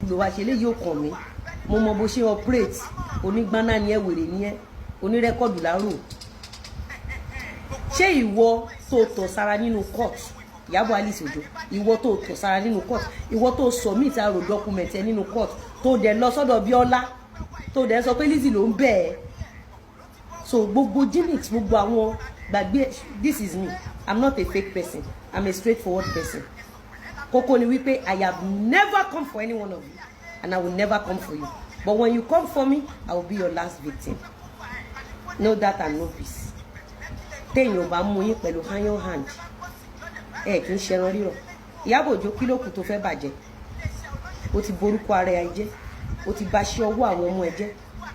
Ló wá ṣe léyìí, ò kàn mí. Mo mọ bó ṣe operate. Onígbáná ni ẹ, wèrè ni ẹ, oní record lárò. Ṣé ìwọ tó tọ̀ sára nínú court, Ìyábọ̀ Alice Òjó, ìwọ tó tọ̀ sára nínú court, ìwọ tó submit àrò document ẹ nínú court, tó dẹ̀ lọ sọ́dọ̀ Bíọ́lá, tó dẹ̀ sọ pé Lizzy ló ń bẹ̀ ẹ́? So gbogbo gimmicks, gbogbo àwọn gbàgbé. This is me. I'm not a fake person, I'm a straightforward person. Kókó ni wípé I have never come for any one of you and I will never come for you, but when you come for me, I will be your last victim. Know that and know peace. Téèyàn ò bá mú yín pẹ̀lú iron hand, ẹ kì í ṣẹran rírọ̀. Ìyábọ̀ Òjó, kí ló kù tó fẹ́ bàjẹ́? Ó ti borúkọ ara ẹ jẹ́, ó ti bà ṣe ọwọ́ àwọn ọmọ ẹ jẹ́,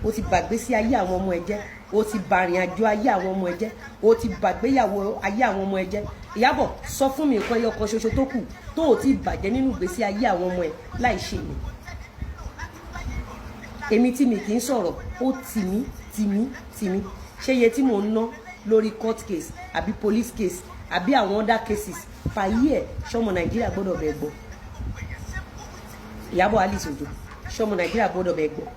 ó ti bàgbésí ayé àwọn ọmọ ẹ jẹ́, ó ti bàrìn àjò ayé àwọn ọmọ ẹ jẹ́, ó ti bàgbéyàwó ayé àwọn ọmọ ẹ jẹ́. Ìyábọ̀, sọ fún mi nǹkan ẹyọ kan ṣoṣo tó kù tó ò ti bàjẹ́ nínú ìgbésí ayé àwọn ọmọ ẹ láì ṣe mi. Èmi tí mi kì í sọ̀rọ̀, ó tì mí, tì mí, tì mí. Ṣé iye tí mò ń ná lórí court case àbí police case àbí àwọn other cases fàyí ẹ̀, ṣọmọ Nàìjíríà gbọ́dọ̀ bẹ̀ gbọ́? Ìyábọ̀ Alice Òjó, ṣọmọ Nàìjíríà gbọ́dọ̀ bẹ̀ gbọ́?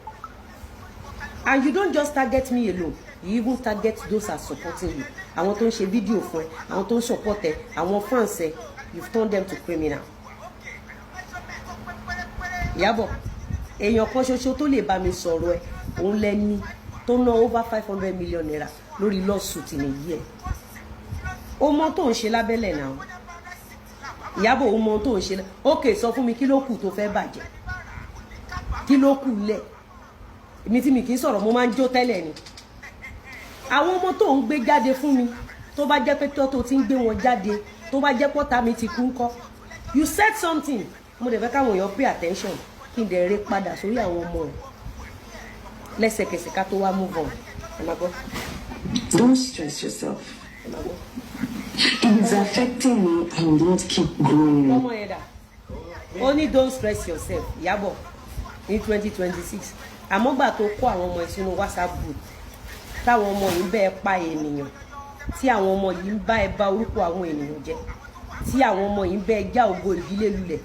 And you don't just target me alone, you even target those are supporting you. Àwọn tó ń ṣe fídíò fún ẹ, àwọn tó ń support ẹ, àwọn fans ẹ, you've turned them to criminal. Ìyábọ̀, èèyàn kan ṣoṣo tó lè bá mi sọ̀rọ̀ ẹ, òun lẹni tó ná over ₦500 million lórí lawsuit nìyí ẹ. Ó mọ tó ń ṣe lábẹ́lẹ̀ náà. Ìyábọ̀, ó mọ tó ń ṣe. Ok, sọ fún mi, kí ló kù tó fẹ́ bàjẹ́? Kí ló kù lẹ̀? Èmi tí mi kì í sọ̀rọ̀, mo máa ń jó tẹ́lẹ̀ ni. Àwọn ọmọ tó ń gbé jáde fún mi, tó bá jẹ́ pé tó ti ń gbé wọn jáde, tó bá jẹ́ pọ́ta mi ti kú ńkọ́? You said something, mo dẹ̀ fẹ́ káwọn èèyàn pay attention, kí n dẹ̀ ré padà sórí àwọn ọmọ ẹ̀ lẹ́sẹ̀kẹsẹ̀ ká tó wá move on. Ẹ máa gbọ́. Don't stress yourself. Ẹ máa gbọ́. If it's affecting me, I will not keep growing. Ọmọ yẹn dà? Ó ní don't stress yourself. Ìyábọ̀, ní 2026, àmọ́ gbà tó kó àwọn ọmọ ẹ̀ sínú WhatsApp group, táwọn ọmọ yìí ń bẹ́ẹ̀ pa ènìyàn, tí àwọn ọmọ yìí ń bá ẹ bà orúkọ àwọn ènìyàn jẹ́, tí àwọn ọmọ yìí ń bẹ́ẹ̀ já ògo ìdílé lulẹ̀,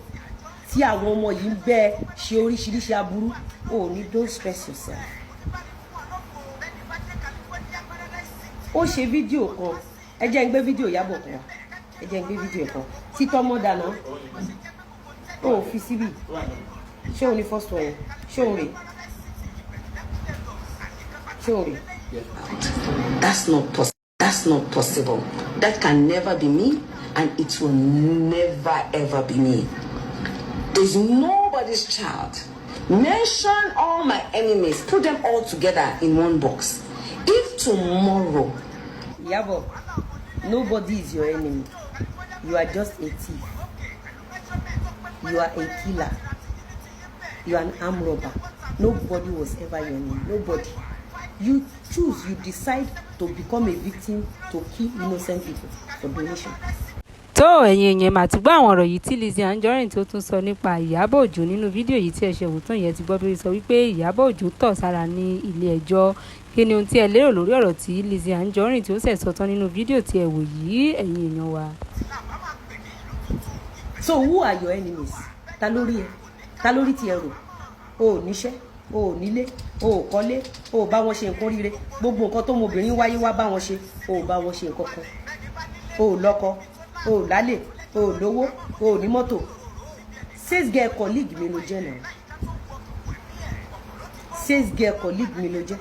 tí àwọn ọmọ yìí ń bẹ́ẹ̀ ṣe oríṣiríṣi aburú, ó ní don't stress yourself. Ó ṣe fídíò kan. Ẹ jẹ́ ń gbé fídíò Ìyábọ̀ kan wá. Ẹ jẹ́ ń gbé fídíò kan títọ́ mọ́ dáná. Ó fi síbì. Ṣé òun ní first one yẹn? Ṣé òun rè? Ṣé òun rè? That's not possible. That's not possible. That can never be me, and it will never ever be me. There's nobody's child. Mention all my enemies, put them all together in one box. If tomorrow Ìyábọ̀, nobody is your enemy. You are just a thief, you are a killer, you are an arm robber. Nobody was ever your enemy, nobody. You choose, you decide to become a victim, to kill innocent people for donation. Tó, ẹ̀yin èèyàn, mà tún gbọ́ àwọn ọ̀rọ̀ yìí tí Lizzy Anjorin tó tún sọ nípa Ìyábọ̀ Òjó nínú fídíò yìí tí ẹ ṣe wò tán yẹn. Ti gbọ́ bí ó sọ wípé Ìyábọ̀ Òjó tọ̀ sára ní ilé ẹjọ́. Kí ni ohun tí ẹ lérò lórí ọ̀rọ̀ tí Lizzy Anjorin tí ó ṣẹ̀ sọ tán nínú fídíò tí ẹ wò yìí, ẹ̀yin èèyàn wa? So who are your enemies? Ta lórí ẹ? Ta lórí ti ẹ rò? O ò níṣẹ́, o ò nílé, o ò kọ́lé, o ò bá wọn ṣe nǹkan ríire. Gbogbo nǹkan tó mobìnrin wáyé wá bá wọn ṣe, o ò bá wọn ṣe nǹkan kan. O ò lọ́kọ, o ò lálè, o ò lówó, o ò ní mọ́tò. Sales girl colleague mi ló jẹ́ náà. Sales girl colleague mi ló jẹ́.